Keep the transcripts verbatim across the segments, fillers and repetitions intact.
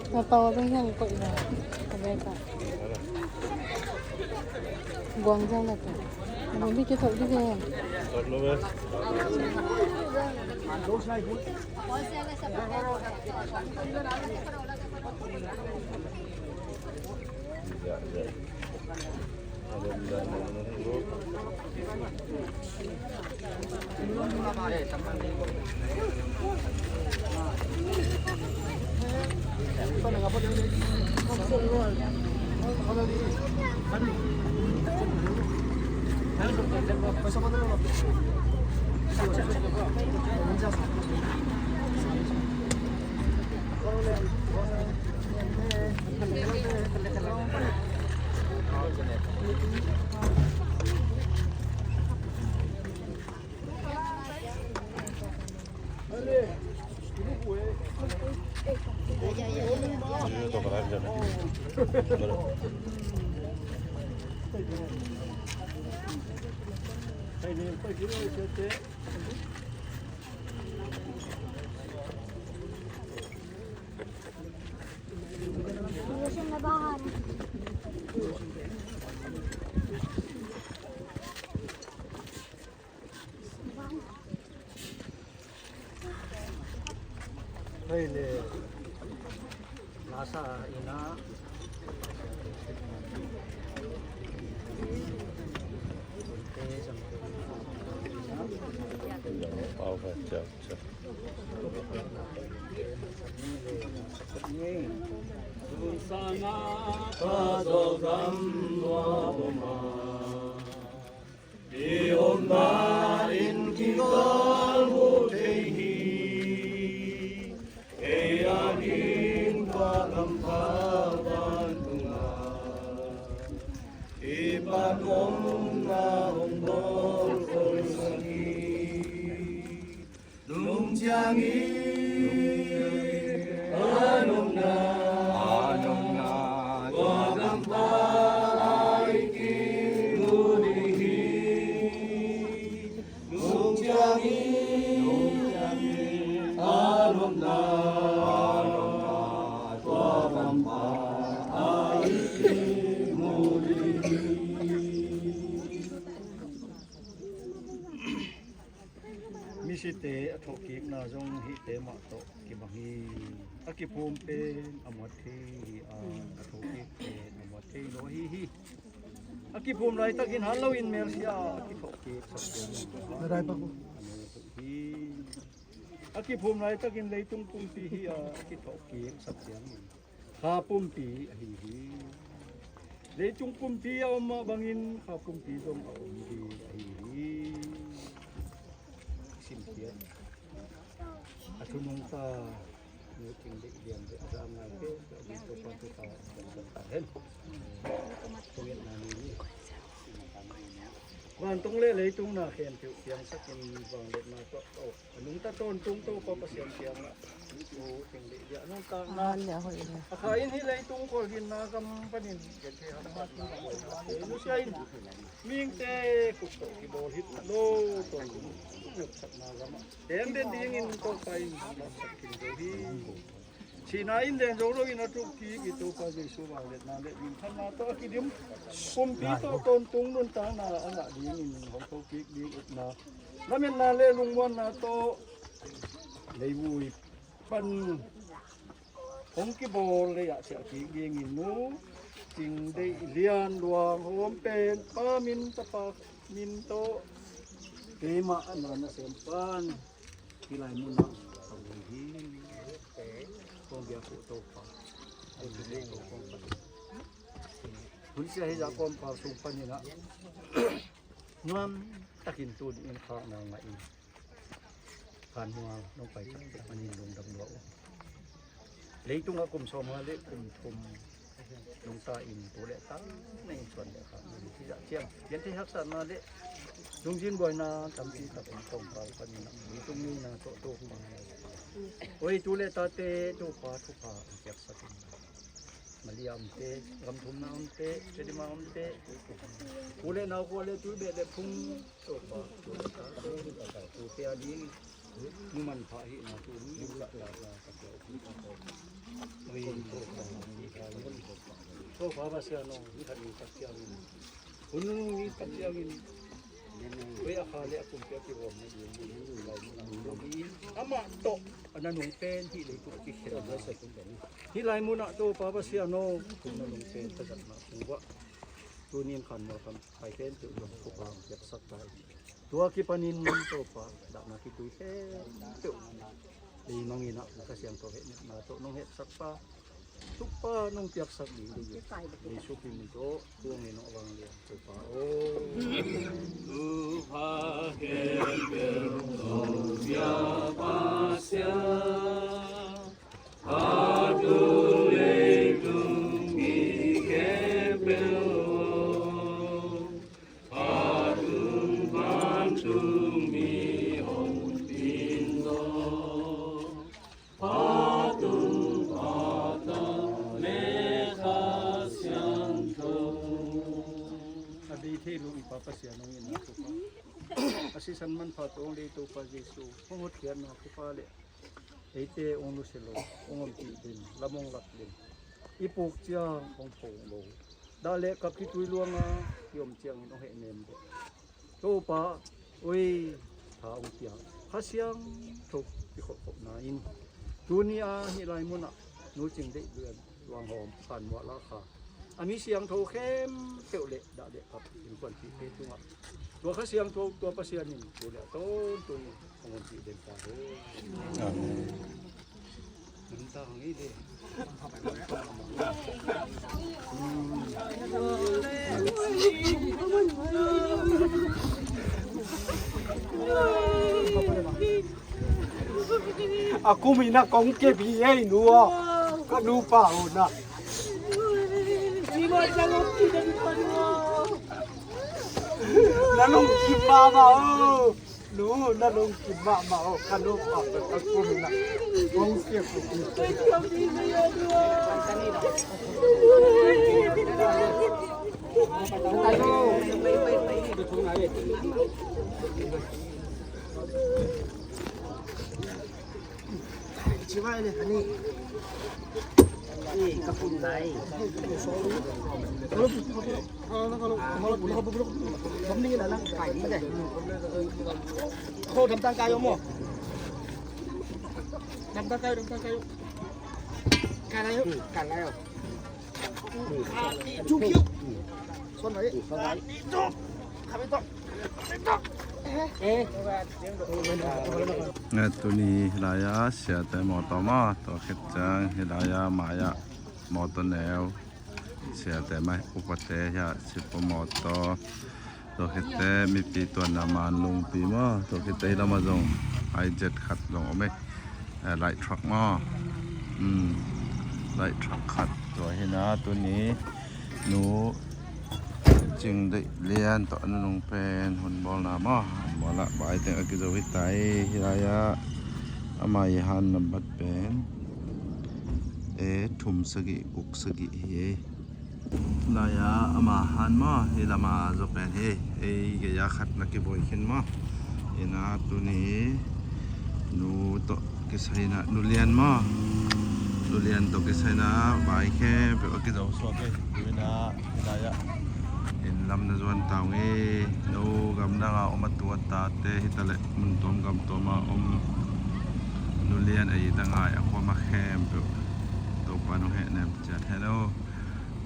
Mapau bang hiang koih na. Ka bek ah. Buang zang na tu. Buang bi ke thok di ve. Hei le, lasa ina. Pau ka chak chak. Tun sana ka Zoram lua boma. I omna in kikal mu thei hi. Ei a ding ka kampha vantunga i pan omna hong bawl khol sak hi. Nung ciangin a nungna, a nungna, tua kampha a i kimu ding hi. Nung ciangin, nung ciangin a nungna, a nungna, tua kampha a i kimu ding hi. Misite a thawhkikna zong hihte mah tawh kibang hi. A kiphum pen a muat thei hi a, a thawhkik pen a muat thei lo ahi hi. A kiphum laitakin hat loin melsia a kithawhkik sak ciangin a mu hi. A kiphum laitakin leitung pumpi hi a, a kithawhkik sak ciangin kha pumpi ahi hi. Leitung pumpi a om mah bangin kha pumpi zong a om ding ahi hi. Simkhiat a thu nungta nu Cing Deih Lian te a za ngai te a ding Topa thu ta hen. Thungetna ni ni. Vantung le leitung na khempeuh piangsakin vangliatna tawh a nungta tawntung Topa Pasian kiangah nu Cing Deih Lian a nungtakna a kha in hih leitung khualzinna gam panin genthei haksatna a nusia in mihingte khut tawh kibawl hitna lo tawntung nopsakna gamah teng den dingin Topa in nopsak khin zo hi. Sihna in den zo loin a tuk kik i Topa Jesu vangliatna le minthanna tawh a kidim pumpi tawh tawntung nuntakna a ngah dingin hong thokik ding upna lametna le lungmuanna tawh leivui pan hong kibawl lei-ah siah kik dingin nu Cing Deih Lian Luang Hawm pen Pa min, Tapa min tawh keimah a na nasem pan hih lai munah a vui hi. Kong biak uh Topa, hun sia hi zah kawmkal sung paninah nuam takin tuni in khakna ngah in. Khan hua nong pai tak tak manin lungdam lua uh. Leitungah kum sawmnga le kum thum nungta in tu le tang na in suan le khak na in hizah ciang pianthei haksatna le Lungsim buaina tampi tak om Topa panin ah leitung mihing tawh Topa. Oi, tu le tate Topa thupha piaksak in. Malaysia omte, gam thumna omte, Chadima omte, u le nau khua le tui beh le phung Topa, tu le tate, tu te a ding, nu manpha hihna tu ni, nu la la la, Topa, Topa Pasian aw, ni khat ni tak ciangin. Hun nunung ni tak ciangin, oi, a kha le a pumpi a kigawmna ding, amah tawh a na nung pen hih leitung a kikhen. Hih lai munah Topa Pasian aw, kum na nung pen tazatna sung uah, tunin khan mual khan pai khempeuh zong thupha piaksak ta hi. Tua kipanin Topa, dahna kitui khempeuh leimangin ah Kha Siangtho hehnemna tawh nong hehsak pa, thupha nong piaksak ding ding, Jesu Khrih min tawh, tua ngen aw, vanglian Topa aw. Thupha khempeuh tawh pia Pasian, a tung leitung mi khempeuh aw. Patung, patung mi hong pin lo. Patung, patung le Kha Siangtho. A bei thei lo i Pa Pasian hong in a Topa. A sisan manpha tawh hong lei Topa Jesu. Hong hotkhiatna Topa le eite hong nusia lo, hong ompih den, lam hong lak den. I puk ciang hong pho lo. Dah le kap kitui luanga i om ciangin hong hehnem beh. Topa, oi, tha hong pia. Kha Siangtho kikhopkhopna in tuni a hih lai munah Nu Cing Deih Luang Hawm khan mual a kha a mi siangtho khempeuh le dah le kap innkuanpihte tungah tua Kha Siangtho, tua Pasian in tu le a tawntung hong ompih den ta hen. Amen. Nang ta hang ei de. A kum ina kong kep hi ei nu aw. Ka nupa aw na. Na lungkim mahmah aw. Nu, na lungkim mahmah aw. Ka nupa ka kum ina kong kep hi. Tuni hilai-a siate mawtaw maw, tua khit ciang hilai-a mai-ah mawtaw neu siate mai, upate hiah sipa mawtaw. Tua khitte mipi tuanna man lungpi maw, tua khitte hi lamah zong I Z khat zong om e. Eh, light truck maw. Hmm. Light truck khat tua hi na, tuni Nu Cing Deih Lian tawh a nunung pen hun bawlna maw. Hun bawlah bai teng a kizo hi ta hi. Hilai-ah ama i han nambat pen e thum sagih guk sagih hi. Lai-a ama han maw, hi lama zaw pen hi. Ei gei-a khat na kibuai khin maw. Ina tuni Nu tawh kisaina, Nu Lian maw. Nu Lian tawh kisaina vai khempeuh a kizo suak hi. Ina hilai-ah inn lam na zuan ta ung hi. No gamdanga om a tu a tate hitaleh mun tuam gam tuama om Nu Lian a it a ngai a khuama khempeuh Topa nong hehnem ciat hen aw.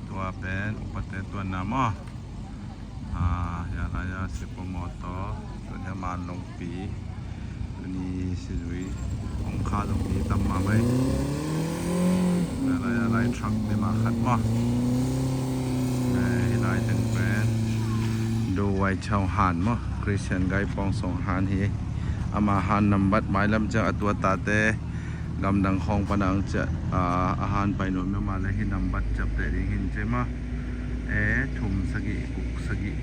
Tua pen upate tuanna maw. Ah, hia lai-a sipa mawtaw, tun hia man longpi, tuni sizui hong kha zong mi tam mahmah hi. Hia lai-a light truck ni mah khat maw. Eh, hih lai teng pen Do Wai Chau han maw, Christian Gai Pawng Song han hi. Ama han nambat mailam ciang a tu a tate gamdang khawng pana ang ciah, ah, a han pai nuam mah leh hih nambat ciapteh ding hin ci maw. E thum sagih guk sagih,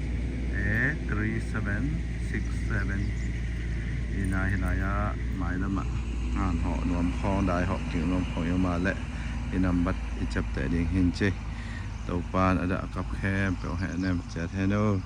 e three seven Six seven. Ina hilai-ah mailamah han hawh nuam khawng, dai hawh kik nuam khawng i om a leh i nambat i ciapteh ding hi ci. Topan a dah a kap khempeuh hehnem ciat hen o.